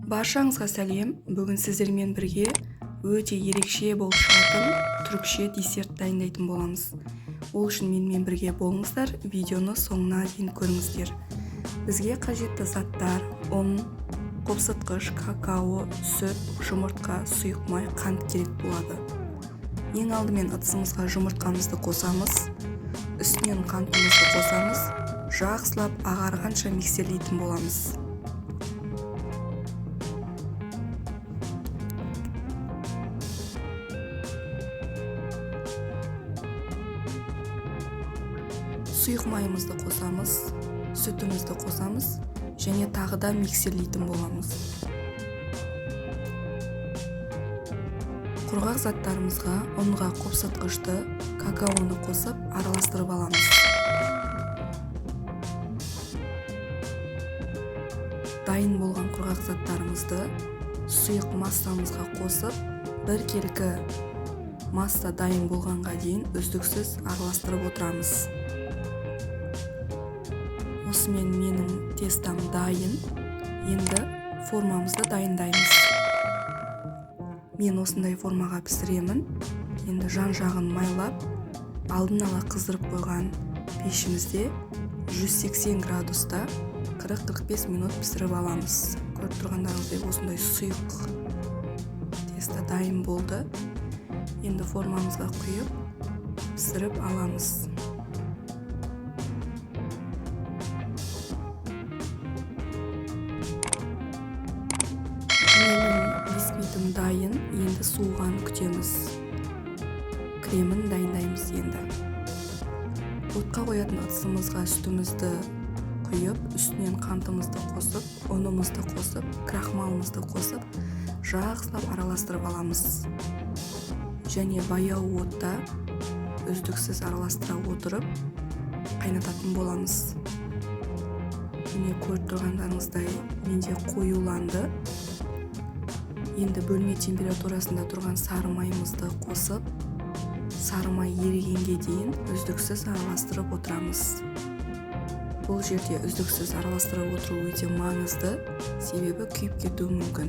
Баршаңызға сәлем. Бүгін сіздермен бірге өте ерекше болып шығатын түрікше десерт дайындайтын боламыз. Ол үшін менімен бірге болыңыздар, видеоны соңына дейін көріңіздер. Бізге қажетті заттар: ұн, қопсытқыш, какао, сүт, жұмыртқа, сұйық май, қант керек болады. Ең алдымен ыдысымызға жұмыртқамызды қосамыз, үстінен қантымызды қосамыз, жақсылап ағарғанша миксерлейтін боламыз. Сұйық майымызды қосамыз, сүтімізді қосамыз және тағы да миксерлейтін боламыз. Құрғақ заттарымызға ұнға қопсытқышты, какаоны қосып араластырып аламыз. Дайын болған құрғақ заттарымызды сұйық массамызға қосып, біркелкі масса дайын болғанға дейін үздіксіз араластырып отырамыз. Осымен менің тестам дайын. Енді формамызды дайындаймыз. Мен осындай формаға пісіремін. Енді жан-жағын майлап, алдын ала қыздырып қойған пешімізде 180 градуста 40-45 минут пісіріп аламыз. Көріп тұрғандарыңыздай осындай сұйық тесто дайын болды. Енді формамызға құйып, пісіріп аламыз. Менің бисквитім дайын, енді суығанын күтеміз. Кремін дайындаймыз енді. Отқа қоятын ыдысымызға сүтімізді құйып, үстінен қантымызды қосып, ұнымызды қосып, крахмалымызды қосып, жақсылап араластырып аламыз. Және баяу отта үздіксіз араластыра отырып, қайнататын боламыз. Міне, көріп тұрғандарыңыздай менде қоюланды. Енді бөлме температурасында тұрған сары майымызды қосып, сары май ерігенге дейін үздіксіз араластырып отырамыз. Бұл жерде үздіксіз араластырып отыру өте маңызды, себебі күйіп кетуі мүмкін.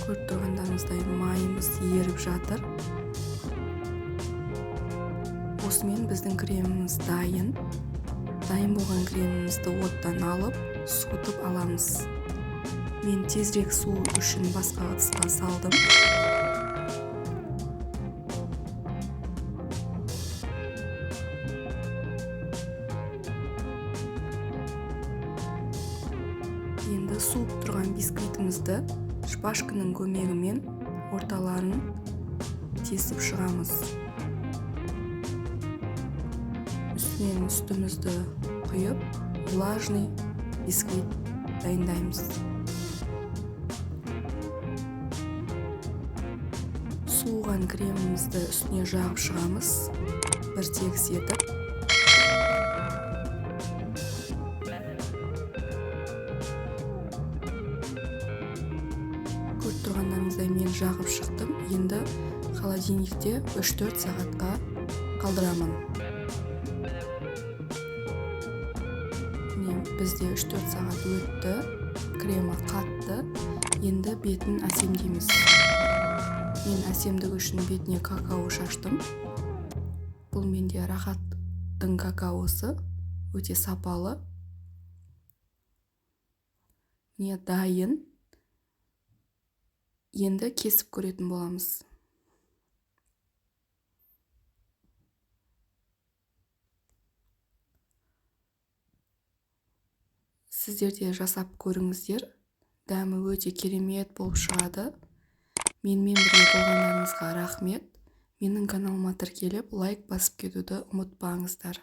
Көріп тұрғандарыңыздай майымыз еріп жатыр. Осымен біздің креміміз дайын. Дайын болған кремімізді оттан алып, суытып аламыз. Мен тезірек суу үшін басқа ыдысқа салдым. Енді суып тұрған бисквитімізді шпажканың көмегімен орталарын тесіп шығамыз. Үстінен сүтімізді құйып, влажный бисквит дайындаймыз. Суыған кремімізді үстіне жағып шығамыз, бір тегіс етіп. Көріп тұрғандарыңыздай мен жағып шықтым. Енді холодильникте 3-4 сағатқа қалдырамын. Міне, бізде 3-4 сағат өтті, кремі қатты. Енді бетін әсемдейміз. Мен әсемдік үшін бетіне какао шаштым. Бұл менде Рахаттың какаосы, өте сапалы. Міне, дайын. Енді кесіп көретін боламыз. Сіздер де жасап көріңіздер. Дәмі өте керемет болып шығады. Менімен бірге болғандарыңызға рахмет. Менің каналыма тіркеліп, лайк басып кетуді ұмытпаңыздар.